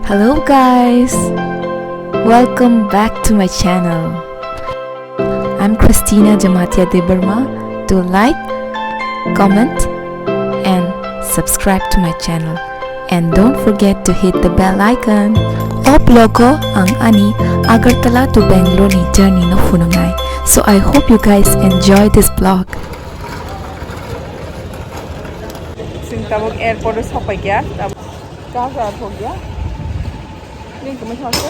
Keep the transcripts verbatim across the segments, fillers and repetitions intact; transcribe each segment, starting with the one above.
Hello guys, welcome back to my channel. I'm Christina Jamatia Debbarma. Do like, comment and subscribe to my channel. And don't forget to hit the bell icon. O vlog o ang ani Agartala to Bangalore ni journey no phunuknai. So I hope you guys enjoy this vlog. Chwng tabuk airport o sokpaikha. Tabuk kasa thokya. Ni kumi thangsa.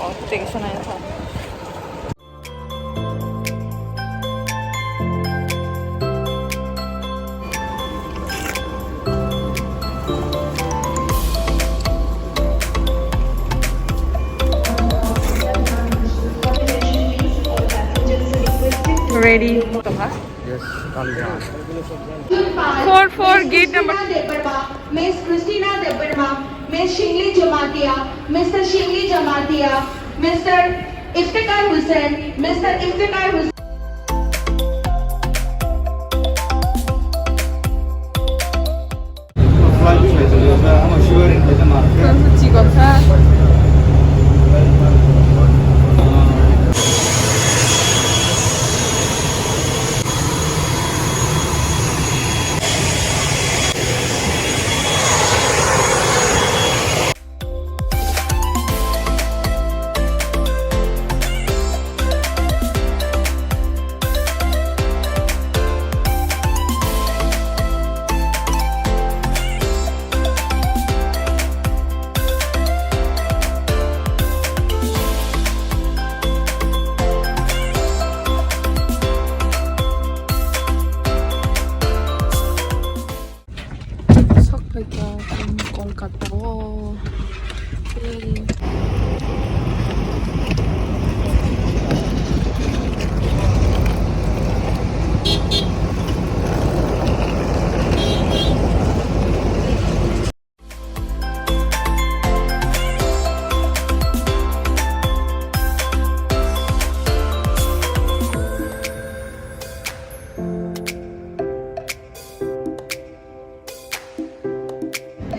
Oh, tengsa nai thang. Ready. Yes, kami. Four four gate number. Miss Christina Debbarma, Miss Shingli Jamatia, Mister Shingli Jamatia, Mister Iftikhar Hussain, Mister Iftikhar Hussain. Sok phaikha chwng Kolkata o. Yay.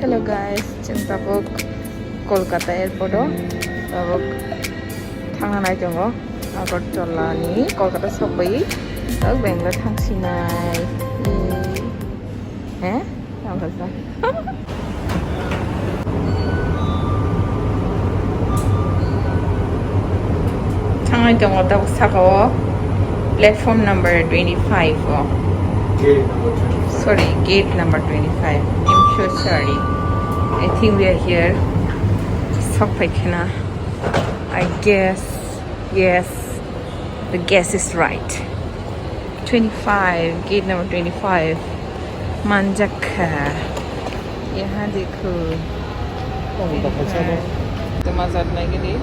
Hello guys, chwng tabuk Kolkata airport o tabuk thangna nai tongo Agartala ni. Kolkata sokbai tabuk Bangalore thangsinai. He? Tamo kasa. Thangwi tongo tabuk saka o platform number twenty-five o. Gate number twenty-five. Sorry, gate number twenty-five. I'm so sorry. I think we are here. Sok phai khena. I guess, yes, the guess is right. Twenty-five, gate number twenty-five. Manjakha. Yaha dekho. Tama jat nai gini.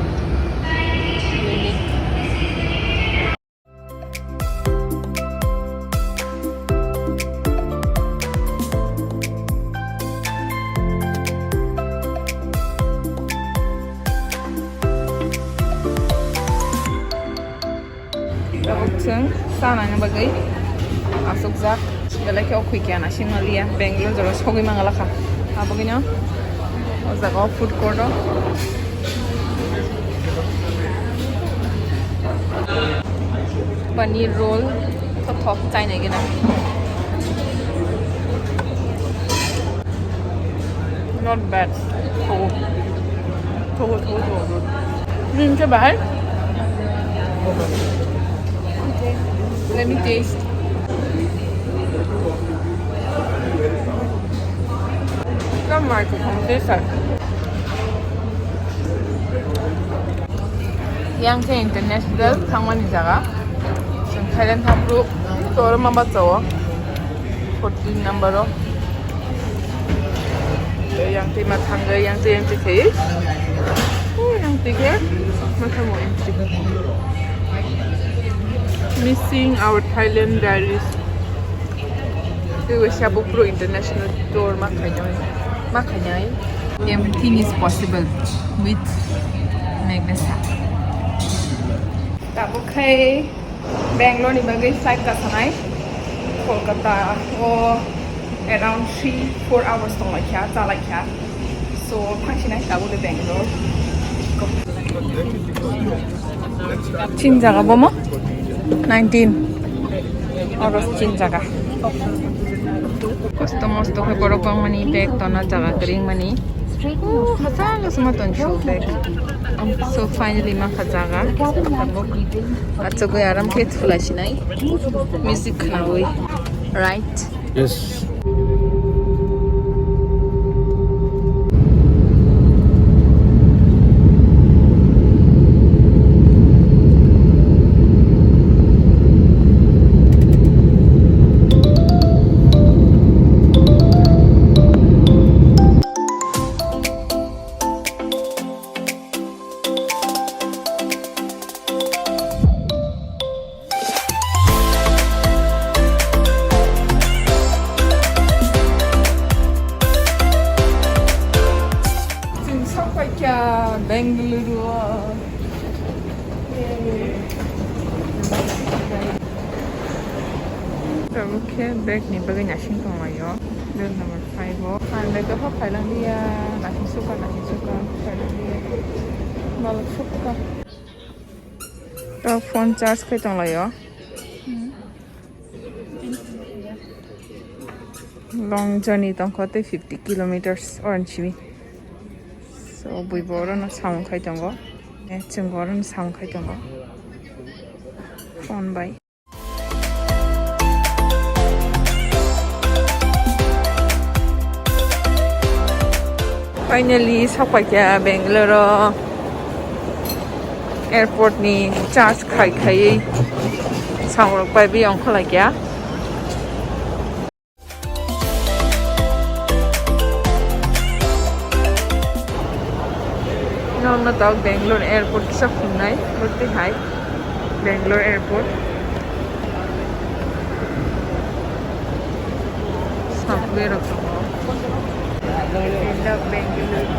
Tabuk chwng chanani bagwi achukjak. Belai khe o khwi khe anasingmaliya. Bangalore jora sogwi mangalakha. Abagwino o jaga o food court o paneer roll thothok chainai gina. Not bad. Thogo. Thogo, thogo, thogo. Green ke bahai. Okay. Let me taste. Come, Michael, come taste that. Yang khe international thangmani jaga. Chwng Thailand thangphru, to oro ma bacha o. Fourteen number o. Yang twi ma thangwi, yang twi, yang twi khe. Oh, yang twi khe. Ma thango entry. Missing our Thailand diaries. Twi waisa buphuru international tour ma khainai, ma khainai. Everything is possible with Magnus. Tabuk khai Bangalore ni bagwi flight kasanai Kolkata o Around three, four hours tonglaikha, chalaikha. So, thangsinai tabuk le Bangalore. Chin jaga bomo? Nineteen. Oro chin jaga. Kosto mosto khe borok bangmani bag tona jaga kwrwngmani. Oh, hasalo suma ton shoe bag. So finally ma kha jaga. Achugwi aram khe thulai sinai. Music khnawi. Right? Yes. Chwng sokphaikha Bengaluru o. Tabuk khe bag ni bagwi nasing tonglaio. Bag number five o. Ang bag o phailang liya, nasing sukha, nasing sukha, phailang liya. Balok sukha. To phone charge khai tonglaio. Long journey tongkho tei fifty kilometers oroni simi. So bui bo orono samung khai tongo. Eh, chwng bo orono samung khai tongo. Phone bai. Finally, sokphaikha Bangalore o. Airport ni charge khai khaiwi samung rok bai bi ongkhorlaikha. Nokno tok Bangalore airport kisa phungnai, bwtwi hai Bangalore airport. Subway rok tongo. End of Bangalore.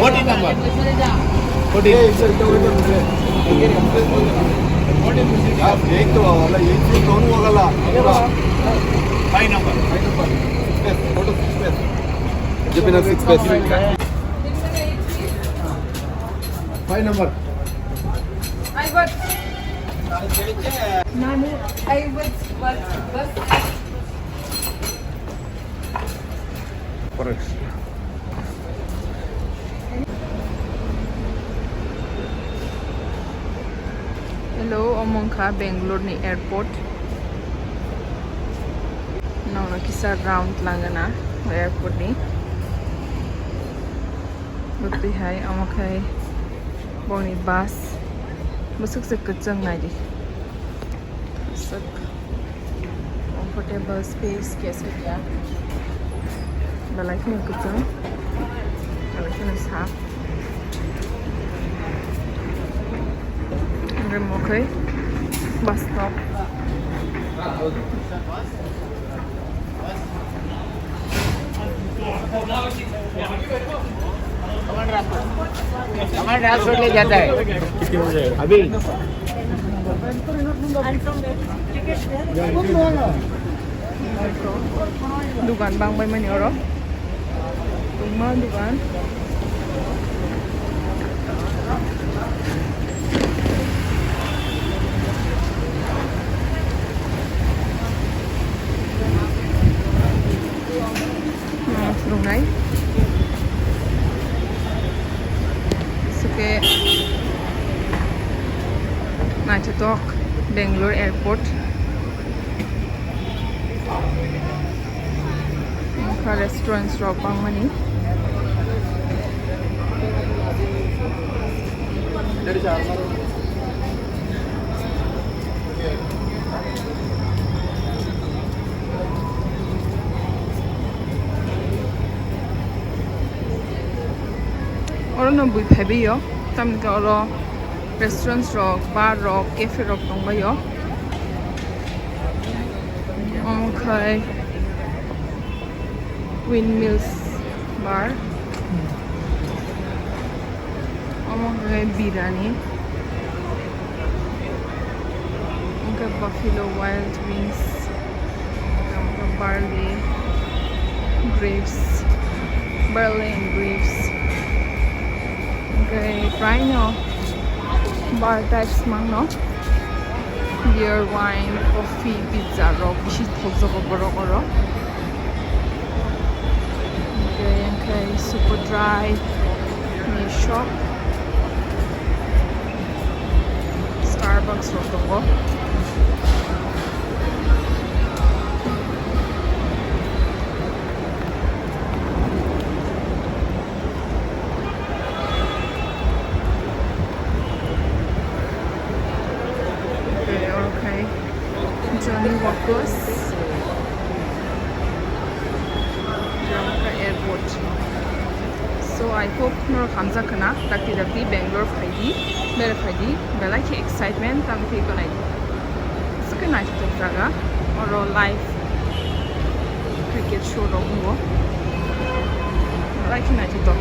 What is number? What is? आप देख तो वाला, ये चीज कौन वो वाला? Five number. Five number. Six pace. Photo six pace. J P Nagar six pace. Five number. I was. Nanu, I was, was, was. Correct. Hello, omo wngkha Bangalore ni airport. Nokno kisa round langana airport ni. Bwtwi hai omo khai boni bus. Bwswk se kwchwng naidi. Bwswk comfortable space kesa ya. Belai kheno kwchwng. Belai kheno sak. Omo khai bus stop. हमारा ट्रांसपोर्ट ले जाता है। अभी Dugan bangbai mani oro. Tungma dugan. Rwnai. Suke naithothok Bangalore airport. Wngkha restaurants rok bangmani. Oro no bui phaibaio, tamni khe oro restaurants rok, bar rok, cafe rok tongbaio. Omo khai Windmills Bar. Omo khai birani. Omo khai Buffalo Wild Wings. Omo khai barley, grapes, barley and grapes. Omo khai praino bar types mangno. Beer, wine, coffee, pizza rok bisi thokjago borok oro. Hwnkhe, hwnkhe Superdry ni shop, Starbucks rok tongo. Oke, oro khai Johnny Walkers. Oro khai airport. So, I hope norok hamjak khna, dakti dakti Bangalore phaidi, bere phaidi, belai khe excitement, tamo khe ikonai. Swkhe naithotok jaga, oro live cricket show rok wngo. Belai khe naithotok.